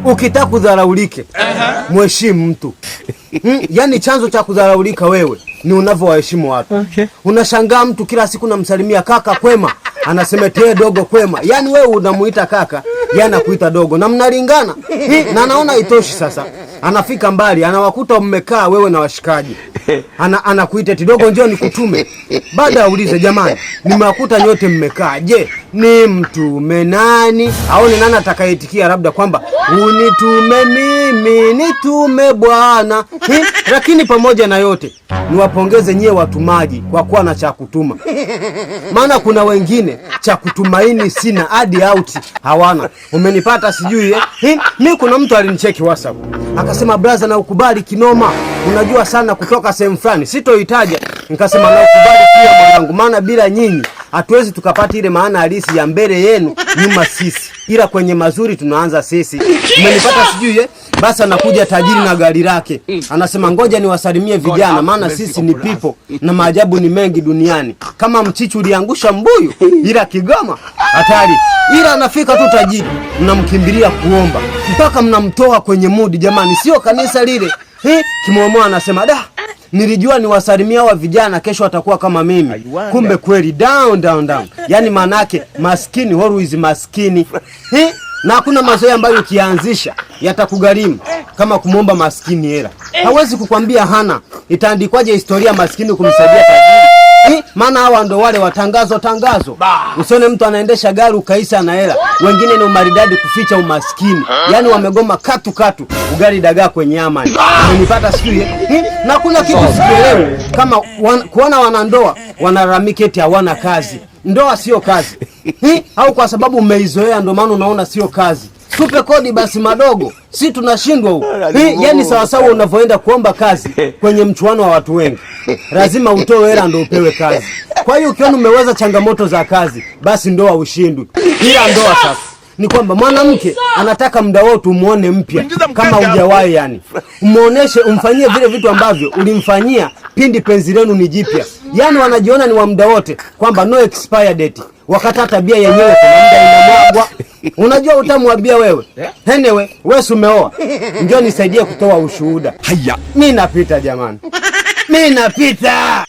Ukitaka kudharaulike, mheshimu mtu. Yani chanzo cha kudharaulika wewe ni unavyowaheshimu watu. Unashangaa mtu kila siku namsalimia kaka kwema, anasema tee dogo kwema. Yani wewe unamuita kaka, yeye anakuita dogo na mnalingana. Na anaona itoshi sasa. Anafika mbali, anawakuta mmekaa wewe na washikaji. Anakuita eti dogo njoo nikutume. Baada aulize jamani, nimewakuta nyote mmekaa. Je, ni mtume nani? Au ni nani atakayeitikia labda kwamba unitume mimi, nitume Bwana. Lakini pamoja na yote, niwapongeze nyie watumaji kwa kuwa na cha kutuma. Maana kuna wengine cha kutumaini sina hadi out hawana. Umenipata sijui eh? Mi kuna mtu alinicheki WhatsApp. Akasema brother, na ukubali kinoma. Unajua sana kutoka sehemu fulani. Sitoitaja. Nikasema na ukubali pia mwanangu, maana bila nyinyi hatuwezi tukapata ile maana halisi ya mbele yenu nyuma sisi, ila kwenye mazuri tunaanza sisi. Umenipata sijui eh? Basi anakuja tajiri na gari lake, anasema ngoja niwasalimie vijana, maana sisi ni people na maajabu ni mengi duniani. Kama mchichu uliangusha mbuyu, ila Kigoma hatari. Ila anafika tu tajiri, mnamkimbilia kuomba mpaka mnamtoa kwenye mudi. Jamani, sio kanisa lile. Kimwamua anasema da, nilijua niwasalimia hawa vijana kesho watakuwa kama mimi, kumbe kweli down down down. Yani maanake maskini always maskini. Na hakuna mazoea ambayo ukianzisha yatakugharimu kama kumwomba maskini hela. Hawezi kukwambia hana. Itaandikwaje historia maskini kumsaidia tajiri? Maana hawa ndo wale watangazo tangazo. Usione mtu anaendesha gari ukaisa ana hela. Wengine ni umaridadi kuficha umaskini. Yaani wamegoma katu katu ugali dagaa kwenye amani. Umenipata sijui eh? Na kuna kitu sikielewi kama kuona wanandoa wanalalamika eti hawana kazi. Ndoa sio kazi. Au kwa sababu umeizoea ndo maana unaona sio kazi. Tupe kodi basi madogo, si tunashindwa huko. Yani sawasawa unavyoenda kuomba kazi kwenye mchuano wa watu wengi, lazima utoe hela ndo upewe kazi. Kwa hiyo ukiona umeweza changamoto za kazi, basi ndoa ushindwi. Ila ndoa sasa ni kwamba mwanamke anataka muda wote umuone mpya kama hujawahi, yani umuoneshe, umfanyie vile vitu ambavyo ulimfanyia pindi penzi lenu ni jipya. Yani wanajiona ni wa muda wote, kwamba no expire date, wakati tabia yenyewe kuna muda inamwagwa. Unajua utamwambia wewe anyway, wewe si umeoa, njoo nisaidie kutoa ushuhuda. Haya. Mi napita jamani, mi napita.